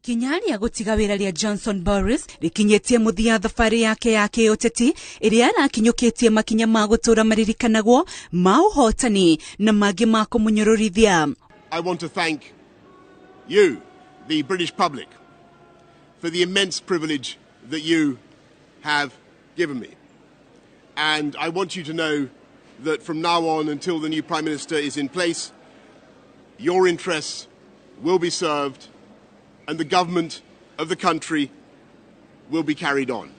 Ikinya rĩa gũtiga wĩra rĩa Johnson Boris rĩkinyĩtie mũthia thabarĩ yake ya kĩũteti ĩrĩa arakinyũkĩtie makinya ma gũtũũra maririkanagwo ma ũhotani na mangĩ ma kũmũnyũrũrithia. I want to thank you, the British public, for the immense privilege that you have given me. And I want you to know that from now on until the new Prime Minister is in place, your interests will be served and the government of the country will be carried on.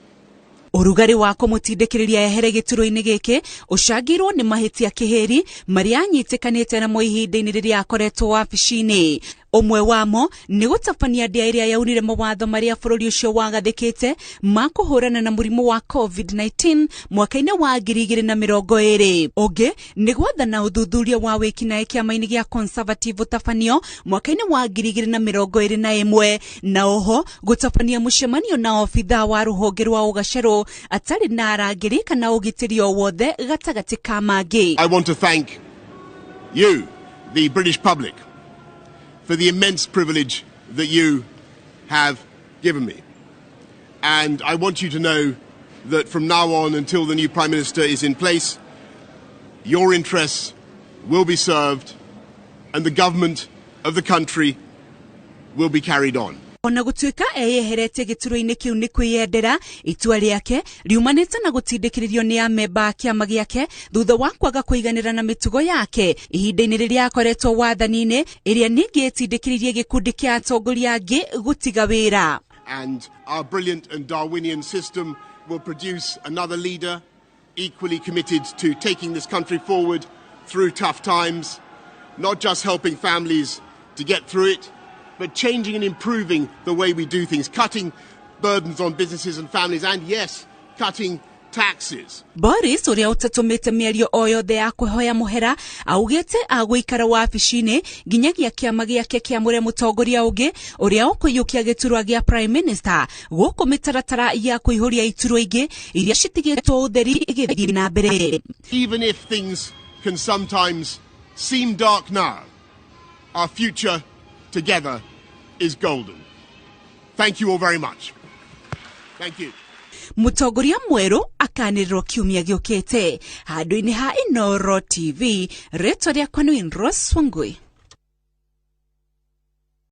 Ũrugarĩ wa kũmũtindĩkĩrĩria ehere gĩturwa-inĩ gĩkĩ ũcangĩirwo nĩ mahĩtia kĩhĩri marĩa anyitĩkanĩte namo ihinda-inĩ rĩrĩa akoretwo wabici-inĩ. Ũmwe wamo nĩ gũtabania ndĩa ĩrĩa yaunire mawatho marĩa bũrũri ũcio wagathĩkĩte ma kũhũrana na mũrimũ wa COVID-19 mwaka-inĩ wa 2020. Ũngĩ nĩ gwathana ũthuthuria wa wĩkinaĩ kĩama-inĩ gĩa Conservative ũtabanio mwaka-inĩ wa 2021, na oho gũtabania mũcemanio na obithaa wa rũhonge rwa ũgacerũ atarĩ na arangĩri kana ũgitĩri o wothe, gatagatĩ ka mangĩ. I want to thank you, the British public, for the immense privilege that you have given me. And I want you to know that from now on until the new Prime Minister is in place, your interests will be served and the government of the country will be carried on. Ona gũtuĩka eyeheretie gĩturwa-inĩ kĩu nĩ kwĩyendera, itua rĩake riumanĩte na gũtindĩkĩrĩrio nĩ amemba a kĩama gĩake thutha wa kwaga kũiganĩra na mĩtugo yake ihinda-inĩ rĩrĩa akoretwo wathani-inĩ, ĩrĩa ningĩ ĩtindĩkĩrĩirie gĩkundi kĩa atongoria angĩ gũtiga wĩra. And our brilliant and Darwinian system will produce another leader equally committed to taking this country forward through tough times, not just helping families to get through it, but changing and improving the way we do things, cutting burdens on businesses and families, and yes, cutting taxes. Boris, ũrĩa ũtatũmĩte mĩario o yothe ya kwĩhoya mũhera, augĩte agũikara wabici-inĩ nginyagia kĩama gĩake kĩamũre mũtongoria ũngĩ ũrĩa ũkũiyũkia gĩturwa gĩa prime minister, gũkũ mĩtaratara ya kũihũria iturwa ingĩ iria citigĩtwo ũtheri ĩgĩthiĩ na mbere. Even if things can sometimes seem dark now, our future together is golden. Thank you all very much. Thank you. Mũtongoria mwerũ akanĩrĩrwo kiumia gĩũkĩte. Handũ-inĩ ha Inooro TV, rĩtwa rĩakwa nĩ Rose Wangui.